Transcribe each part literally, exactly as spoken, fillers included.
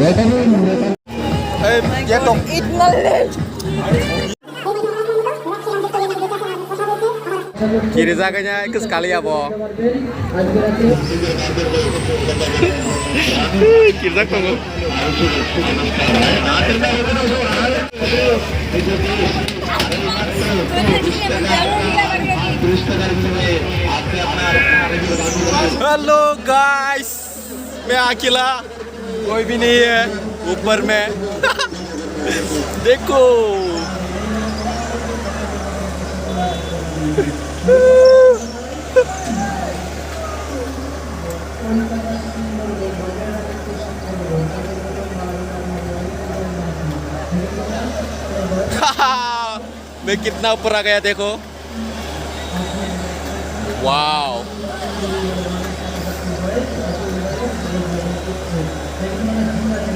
Hey, ya tong. Itna late. Kiri jaganya ikis kali abo. Kiri jag tongo. Hello guys, मैं अकेला, कोई भी नहीं है ऊपर में। देखो। मैं कितना ऊपर आ गया देखो। वाओ,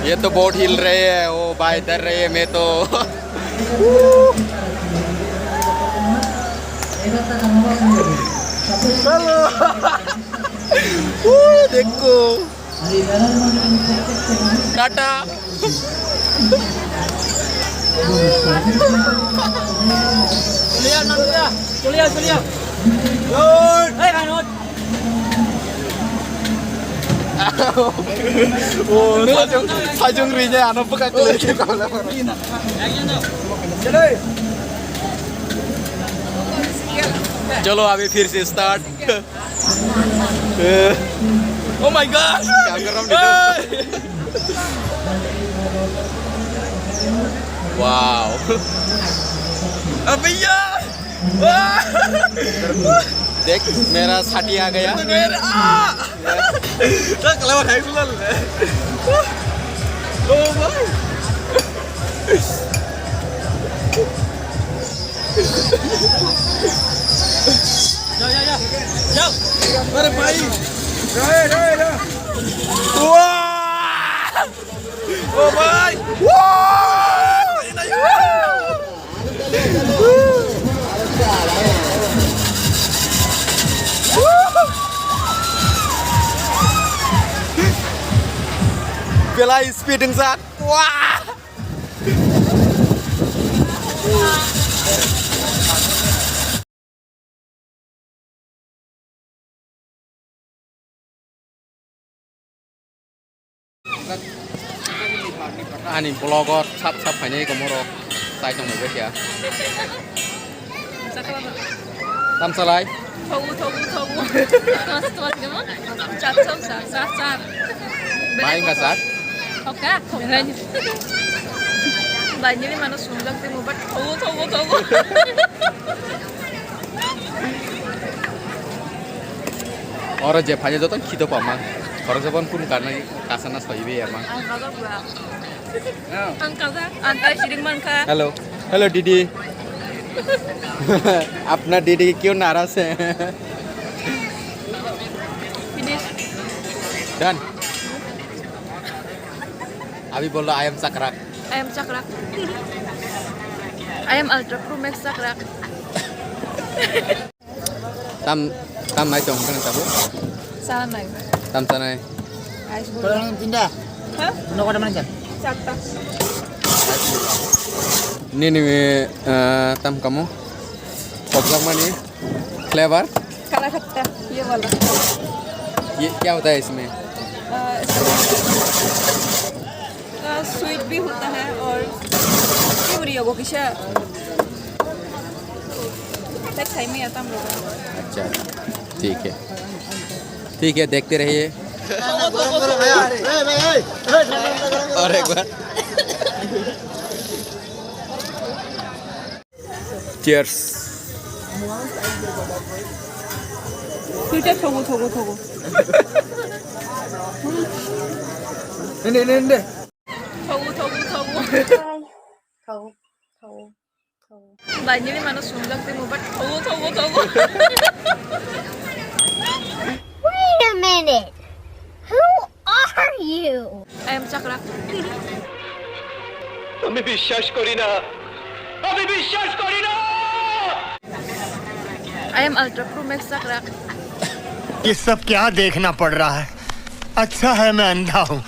ये तो बहुत हिल रहे हैं, ओ भाई, डर रही है मैं तो। हेलो। ओ, देखो। टाटा। चलिए, चलिए, चलिए। ए, भाई, नोट। ओ, sajung, sajung rinya ano peka kule. चलो, अभी फिर से स्टार्ट। Oh my God! क्या कर रहा हूँ, wow। अबे यार! देख, मेरा साथी आ गया। तो गया रे। आ! तो कलावा खाई सुना ले। Oh my! जाओ, जाओ, जाओ। जाओ। अरे भाई। रे, रे, रे। वाह! ओ भाई। वाह! Belai speed wngsak. Wah! Ani vlog o sap sap phainai komorok chai tongmani khe. Tamsalai. Thogu, thogu, thogu. Mas, mas, gamo? Chap, chap, chap, chap, chap. Mai ka sat? Oka, thogu. Bai, nini mano sungjak timo, but thogu, thogu, thogu. Oro je phainai joto khito pamang. Khoroksa bon kun karnai kasana soibe yamang. Ang kajak ba. Ang kajak, ang kai siring mankha. Hello. Hello, didi. अपना दीदी क्यों नाराज है? Finish. Done. अभी बोलो, I am chakra. I am chakra. I am Ultra Pro Max chakra. Tam, tam nai tong khe tabuk? Chanai. Tam chanai. Ice cream. Tolong tinta. Hah? Nogo mana jam? Chatta. Nini, eh, tam kamu? Kobjak mani flavor? Kala khatta, ye wala. ये क्या होता है इसमें? अ, इसमें अ, स्वीट भी होता है और ये बढ़िया वो किसा? अच्छा, ठीक है, ठीक है, देखते रहिए। और एक बार। Cheers. Sweet-에 저거, 저거, 저거. Hindi, hindi, hindi. 저거, 저거, 저거. 저거, 저거, 저거. Bai, nini mano sungjak timo, but 저거, 저거, 저거. Wait a minute. Who are you? I am Chakra. আমি বিশ্বাস করি না, আমি বিশ্বাস করি না। I am Ultra Pro Max Chakra. ये सब क्या देखना पड़ रहा है? अच्छा है मैं अंधा हूँ।